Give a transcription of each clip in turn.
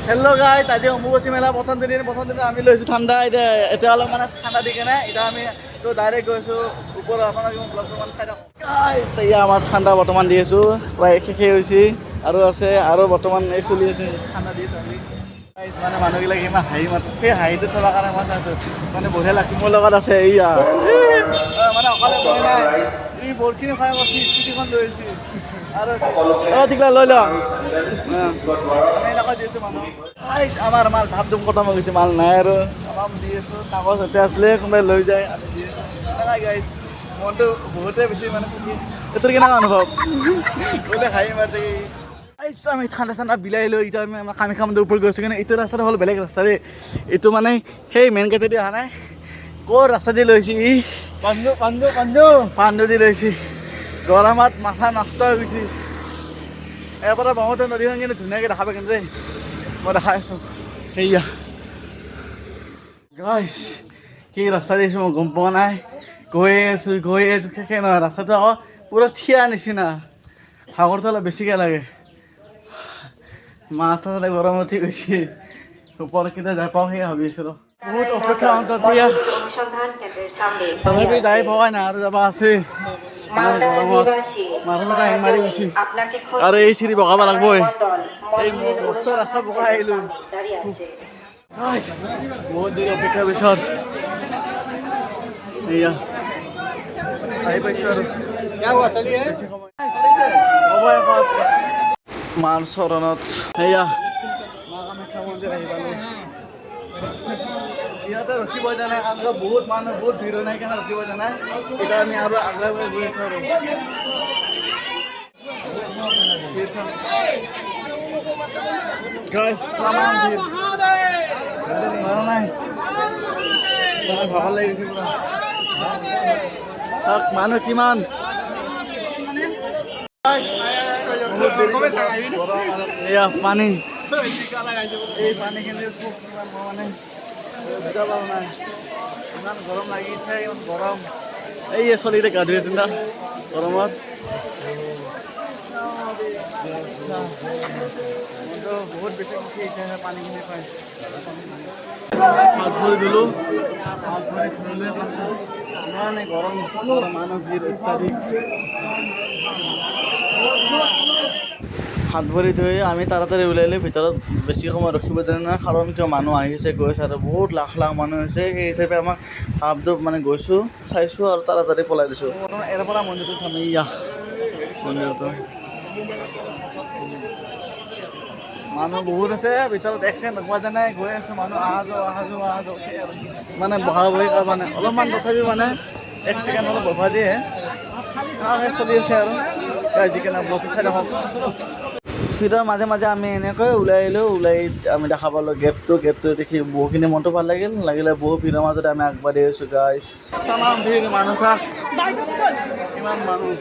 Hello' guys, আজি অম্বুবাচী মেলা প্ৰথম দিন। প্ৰথম দিনা আমি লৈছোঁ ঠাণ্ডা। এতিয়া এতিয়া অলপ মানে ঠাণ্ডা দি কেনে এতিয়া আমি তো ডাইৰেক্ট গৈছোঁ ওপৰত। আপোনালোকে মোৰ ব্লগটো মানে চাই থাকক গাইজ। এয়া আমাৰ ঠাণ্ডা বৰ্তমান দি আছোঁ, প্ৰায় শেষেই হৈছে আৰু আছে আৰু বৰ্তমান এই চলি আছে। ঠাণ্ডা দি আছোঁ আমি গাইজ। মানে মানুহবিলাক ইমান হাঁহি মাৰছে, সেই হাঁহিটো চাবৰ কাৰণে মই চাইছোঁ, মানে বঢ়িয়া লাগছে। মোৰ লগত আছে এইয়া, মানে অকলে মই নাই, ই বহুতখিনি সহায় কৰিছে। স্কুটিখন লৈ আহিছে আৰু অঁ ঠিকলা লৈ ল। আমি এনেকুৱা দি আছোঁ মানুহ। গাইজ, আমাৰ মাল ধাপ ধুম খতম হৈ গৈছে, মাল নাই আৰু আমাক দি আছোঁ। কাগজ এতিয়া আছিলে, কোনোবাই লৈ যায়, আমি দি আছোঁ এনেকুৱা। গাইজ, মনটো বহুতে বেছি মানে সুখী। এইটোৰ কেনেকুৱা অনুভৱ বোলে হাঁহি মাৰি থাকি। গাইজ, আমি ঠাণ্ডা চাণ্ডা বিলাই লৈ এতিয়া আমি আমাৰ কামাখ্যা মন্দিৰৰ ওপৰত গৈছোঁ। কিন্তু এইটো ৰাস্তাটো হ'ল বেলেগ ৰাস্তা দেই। এইটো মানে সেই মেইন গেটেদি অহা নাই, ক'ৰ ৰাস্তা দি লৈছে ই? পাণ্ডু, পাণ্ডু, পাণ্ডু। পাণ্ডু দি লৈছে। গৰমত মাথা নষ্ট হৈ গৈছে। ইয়াৰ পৰা ব্ৰহ্মপুত্ৰ নদীখন কিন্তু ধুনীয়াকৈ দেখা পাই কিন্তু দেই, মই দেখাই আছোঁ। সেয়া গাইছ, কি ৰাস্তা দিছোঁ মই গম পোৱা নাই। গৈয়ে আছোঁ, গৈয়ে আছোঁ, শেষে নহয়। ৰাস্তাটো আকৌ পূৰা থিয়া নিচিনা, ভাগৰটো অলপ বেছিকৈ লাগে। মাথা গৰম উঠি গৈছে। ওপৰত কেতিয়া যাই পাওঁ সেই ভাবি আছিলোঁ। বহুত অপেক্ষা অন্তত এতিয়া অনুসন্ধান কেন্দ্রের সামনে তথাপি যাই পোৱা নাই আৰু যাব আছে। ইমান গৰমত মাথা চাথা হেং মাৰি গৈছে। আপনাকে আৰু এই চিৰি বগাব লাগিবই। দল এই মস্ত ৰাস্তা বগাই আহিলোঁ। দাঁড়িয়ে আছে। গাইছ, বহুত দেৰি অপেক্ষাৰ পিছত এয়া আহি পাইছোঁ আৰু। क्या हुआ? चलिए। বেছি সময় অৱশেষত মাৰ চৰণত সেয়া মা কামাখ্যা মন্দিৰ আহি পালোঁ। ইয়াতে ৰখিব দিয়া নাই, কাৰণ কিয় বহুত মানুহ, বহুত ভিৰ নাই কাৰণে ৰখিব দিয়া নাই। এতিয়া আমি আৰু আগুৱাই গৈ আছোঁ আৰু ভিৰ চাওক। Guys, তামাম ভিৰ। পৰা নাই, মানে ভাগৰ লাগি গৈছে পুৰা। চাওক মানুহ কিমান। Guys, বহুত দেৰি গৰম আৰু এয়া পানী, এই পানীখিনি খুব কিমান মই মানে বুজাব পৰা নাই। ইমান গৰম লাগিছে, ইমান গৰম। এই ছোৱালীকেইটা গা ধুই আছে না গৰমত। মনটো বহুত বেছি সুখী হৈছে পানীখিনি পাই। হাত ভৰি ধুলোঁ, হাত ভৰি ধুলোঁ। ইমানে গৰম আৰু মানুহ ভিৰ অত্যাধিক। হাত ভৰি ধুই আমি তাড়াতাড়ি ওলাই ভিতৰত বেছি সময় ৰখিব দিয়া নাই, কাৰণ কিয় মানুহ আহিছে, গৈছে আৰু বহুত লাখ লাখ মানুহ হৈছে। সেই হিচাপে আমাক ভাৱটো মানে গৈছোঁ, চাইছোঁ আৰু তাড়াতাড়ি পলাই দিছোঁ। ইয়াৰ পৰা মন্দিৰটো চাম। ইয়া মন্দিৰটো, মানুহ বহুত আছে ভিতৰত, এক ছেকেণ্ড ৰখবা যায় নাই। গৈ আছোঁ, মানুহ অহা যোৱা, অহা যোৱা, অহা যোৱা, সেই আৰু। মানে বহা বহি মানে অলপমান তথাপিও মানে এক ছেকেণ্ড অলপ বহা দিয়ে, সেনেকৈ চলি আছে আৰু। যিকেনে ব্লগটো চাই থাকক। ভিৰৰ মাজে মাজে আমি এনেকৈ ওলাই আহিলোঁ। ওলাই আমি দেখা পালোঁ গেটটো। গেটটো দেখি বহুখিনি মনটো ভাল লাগিল লাগিলে। বহু ভিৰৰ মাজতে আমি আগবাঢ়ি আছোঁ গাইছ। তামাম ভিৰ মানুহ, চাওক কিমান মানুহ,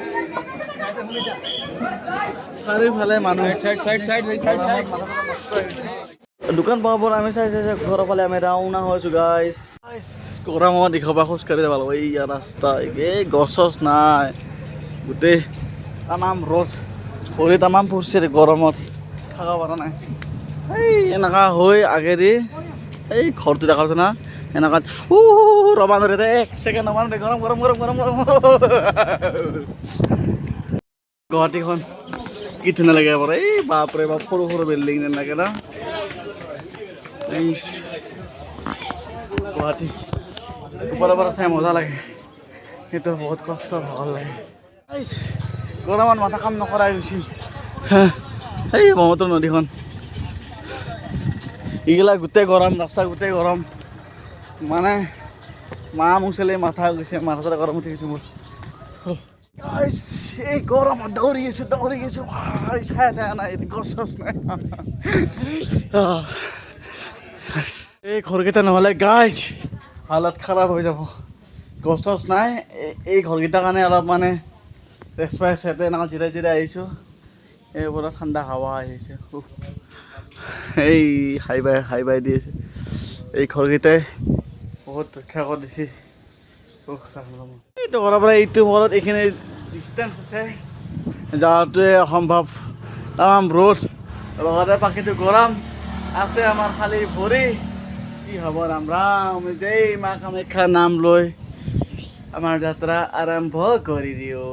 চাৰিওফালে মানুহ। Side, side, side, side, side. দোকান পোৱাৰ পৰা আমি চাই চাই চাই ঘৰৰ ফালে আমি ৰাওনা হৈছোঁ গাইছ। গৰমত দেখাব খোজকাঢ়ি যাব লাগিব। এইয়া ৰাস্তা, এই গছ চছ নাই, গোটেই তামাম ৰ'দ, ভৰি তামাম পৰিছে। গৰমত থাকিব পৰা নাই। এই এনেকুৱা হৈ আগেদি এই ঘৰটো দেখা পাইছে না, এনেকুৱা ৰবা নৰে, এক ছেকেণ্ড ৰবা নৰে। গৰম, গৰম, গৰম, গৰম, গৰম। গুৱাহাটীখন কি ধুনীয়া লাগে বাৰু। এই বাপৰে বাপ, সৰু সৰু বিল্ডিং যেন লাগে ন। এই গুৱাহাটী ওপৰৰ পৰা চাই মজা লাগে, কিন্তু বহুত কষ্ট, ভাগৰ লাগে। এই গৰমত মাথা কাম নকৰাই গৈছে। এই ব্ৰহ্মপুত্ৰ নদীখন, এইগিলা গোটেই গৰম ৰাস্তা, গোটেই গৰম। মানে মা মুচলে মাথা গৈছে, মাথা চাথা গৰম উঠি গৈছে মোৰ। গাইছ, এই গৰমত দৌৰি আছোঁ, দৌৰি আছোঁ। ছায়া থাকা নাই, গছ চছ নাই। এই ঘৰকেইটা নহ'লে গাইছ হালত খাৰাপ হৈ যাব। গছ চছ নাই, এই ঘৰকেইটাৰ কাৰণে অলপ মানে ৰেষ্ট পাই আছোঁ। ইয়াতে এনেকুৱা জিৰাই জিৰাই আহিছোঁ, এই পৰা ঠাণ্ডা হাৱা আহিছে। উফ। এই হাই বাই হাই বাই দি আছে। এই ঘৰকেইটাই বহুত ৰক্ষা কৰি দিছে। উফ, ৰাম। এইটো ঘৰৰ পৰা এইটো ঘৰত এইখিনি ডিষ্টেঞ্চ আছে, যোৱাটোৱে অসম্ভৱ। তামাম ৰ'দ, লগতে পাখিটো গৰম। আছে আমাৰ খালী ভৰি। কি হ'ব, ৰাম ৰাম, জয় মা কামাখ্যা নাম লৈ আমাৰ যাত্ৰা আৰম্ভ কৰি দিওঁ।